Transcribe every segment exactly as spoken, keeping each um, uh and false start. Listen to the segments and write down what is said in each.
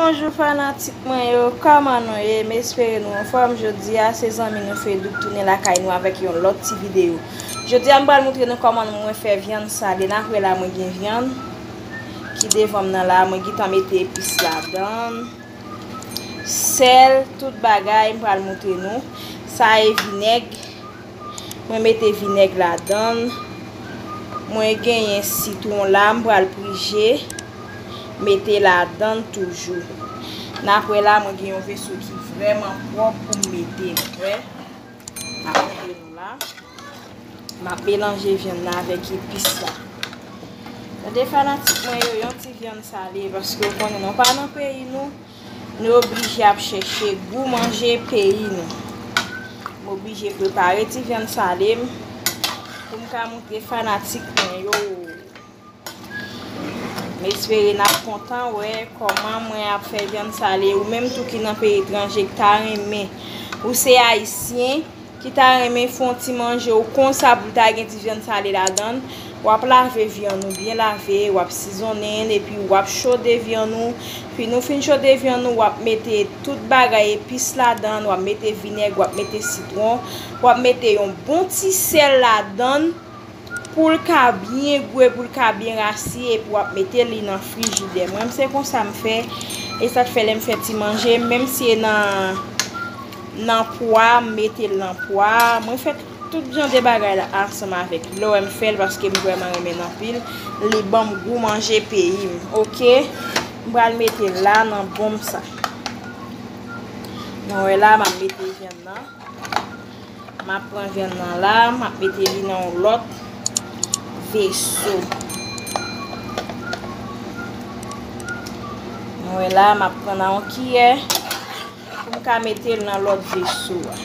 Bonjou fanatik mwen yo, kòman nou ye? M espere nou anfòm. Jodi a se zanmi nou Fedou k tounen lakay nou avèk yon lòt ti videyo. Jodi a m pral montre nou kòman mwen fè vyann sale. N ap wè la mwen gen vyann ki devan m nan la, mwen gentan mete epis ladan l. Sèl, tout bagay, m pral montre nou. Sa e vinèg. Mwen mete vinèg ladan l. Mwen genyen sitwon la, m pral prije, mete ladan l toujou. N ap wè la, mwen gen yon veso ki vrèman pwòp pou m mete, w wè. M ap montre nou la. M ap melanje vyann nan avèk epis la. Tande fanatik mwen yo, yon ti vyann sale, paske w konnen nou pa nan peyi nou. Nou oblije ap chèche gou manje peyi nou. M oblije prepare ti vyann sale m pou m ka montre fanatik mwen yo. M espere n ap kontan wè kòman mwen ap fè vyann sale. Ou menm tou ki nan peyi etranje, ki ta renmen, ou se ayisyen, ki ta renmen fè yon ti manje w konsa pou l ta gen ti vyann sale ladan l, w ap lave vyann ou byen lave, w ap sizonnen l, epi w ap chode vyann ou. Fin ou fin chode vyann ou, w ap mete tout bagay, epis ladan l, w ap mete vinèg, w ap mete sitwon, w ap mete yon bon ti sèl ladan l. Pou l ka byen gou e pou l ka byen rasiye, epi w ap mete li nan frijidè. Mwen, se konsa m fè. E sa k fè lè m fè ti manje, menm si e nan, nan pwa, m mete l nan pwa. Mwen fè tout jan de bagay la ansanm avèk lò m fè l, paske m vrèman renmen l anpil. Li ban m gou manje peyi m. Oke? M pral mete l la nan bonm sa. Nou wè la, m ap mete vyann nan. M ap pran vyann nan la, m ap mete li nan yon lòt veso. Nou wè la, m ap pran nan yon kiyè pou m ka mete l nan lòt veso a.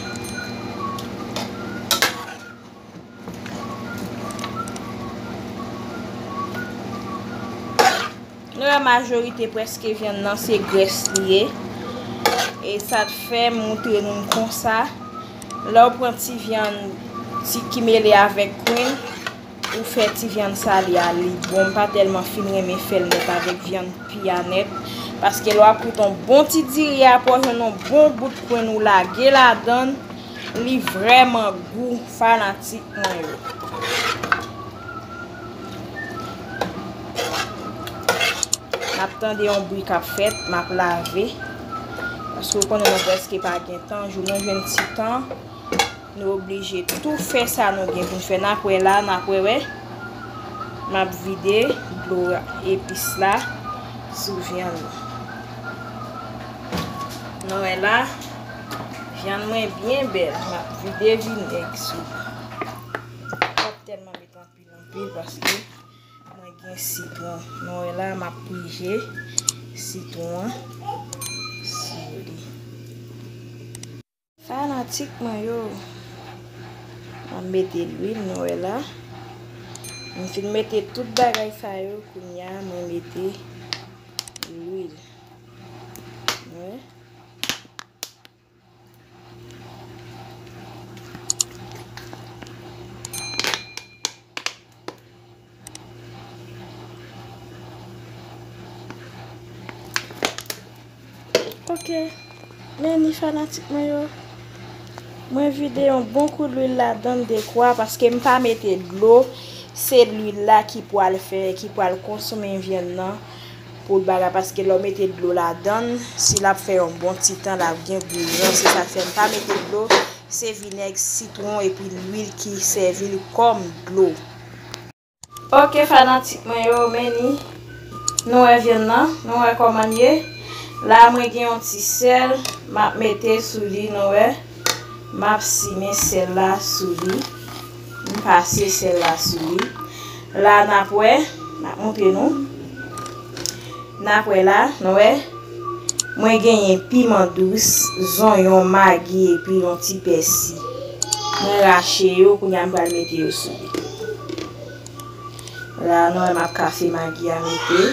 Nou wè majorite prèske vyann nan se grès li ye. E sa t fè m montre nou l konsa. Lè w pran ti vyann ti ki mele avèk kwen, ou fè ti vyann sale a, li bon. M pa tèlman fin renmen fè l nèt avèk vyann pi a nèt. Paske lè w ap kwit yon bon ti diri apre w jwenn yon bon bout kwen ou lage ladan l, li vrèman gou fanatik mwen yo. M ap tande yon bri k ap fèt, m ap lave. Paske w konnen nou prèske pa gen tan, jou nou jwenn ti tan, nou oblije tou fè sa nou gen pou n fè. N ap wè la, n ap wè, wè. M ap vide dlo epis la sou vyann nan. Nou wè la, vyann mwen byen bèl. M ap vide vinèg sou li. M p ap tèlman met anpil anpil paske mwen gen sitwon. Nou wè la, m ap prije sitwon an sou li. Fanatik mwen yo, m ap mete lwil, nou wè la. M fin mete tout bagay sa yo, kounye a mwen mete lwil. Nou wè. Ok, men ni fanatik mwen yo. Mwen vide yon bon kou lwil ladan dekwa paske m pa mete dlo. Se lwil la ki pwal fè, ki pwal konsome vyann nan pou l bagay. Paske lè w mete dlo ladan l, si l ap fè yon bon ti tan, l ap gen gou ran. Se sa k fè m pa mete dlo. Se vinèg, sitwon epi lwil ki sèvi l kòm dlo. Ok, fanatik mwen yo, men ni. Nou wè vyann nan, nou wè kòman l ye. La, mwen gen yon ti sèl, m ap mete sou li, nou wè. M ap simen sèl la sou li. M pase sèl la sou li. La, n ap wè, m ap montre nou. N ap wè la, nou wè. Mwen genyen piman dous, zonyon, magi epi yon ti pèsi. Mwen rache yo, kounye a m pral mete yo sou li. La, nou wè m ap kase magi a mete.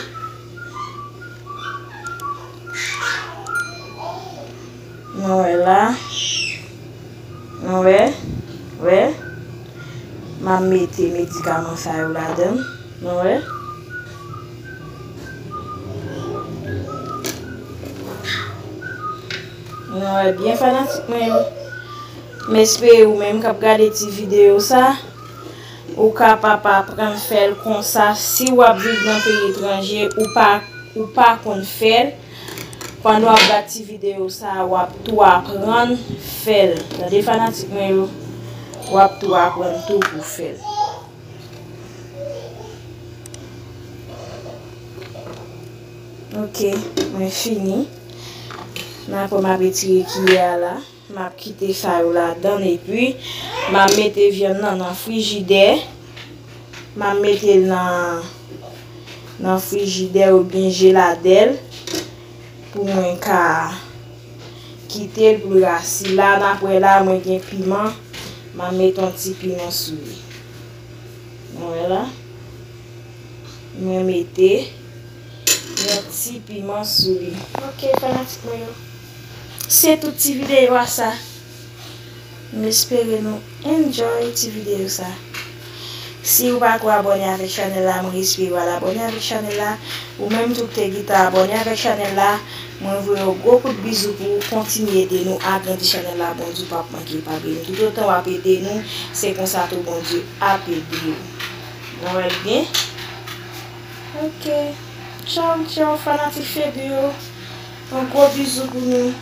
Nou wè la. Nou wè. Wè. M ap mete medikaman sa yo ladan l. Nou wè. Byen, fanatik mwen yo, m espere ou menm k ap gade ti videyo sa, ou kapab aprann fè l konsa. Si w ap viv nan peyi etranje, ou pa, ou pa konn fè l, pandan w ap gad ti videyo sa, w ap tou aprann fè l. Tande, fanatik mwen yo, w ap tou aprann tou pou fè l. Ok, mwen fini. Nan apre m ap retire kiyè a la. M ap kite sa yo ladan l epi m ap mete vyann nan nan frijidè. M ap mete l nan, nan frijidè oubyen jeladèl pou mwen ka kite l pou l rasi. La, n ap wè la, mwen gen piman. M ap mete yon ti piman sou li. Nou wè la. Mwen mete yon ti piman sou li. Ok, fanatik mwen yo. Se tout ti videyo a sa. M espere nou enjoy ti videyo sa. Si ou pako abòne avèk chanèl la, mwen espere w al abòne avèk chanèl la. Ou menm tou ki te gentan abòne avèk chanèl la, mwen voye yon gwo kout bizou pou ou. Kontinye ede nou agrandi chanèl la. Bondye p ap manke pa beni. Toutotan w ap ede nou, se konsa tou Bondye ap ede ou. Nou wè l byen? Ok. Tchaw, tchaw, fanatik Fedou yo. Yon gwo bizou pou nou.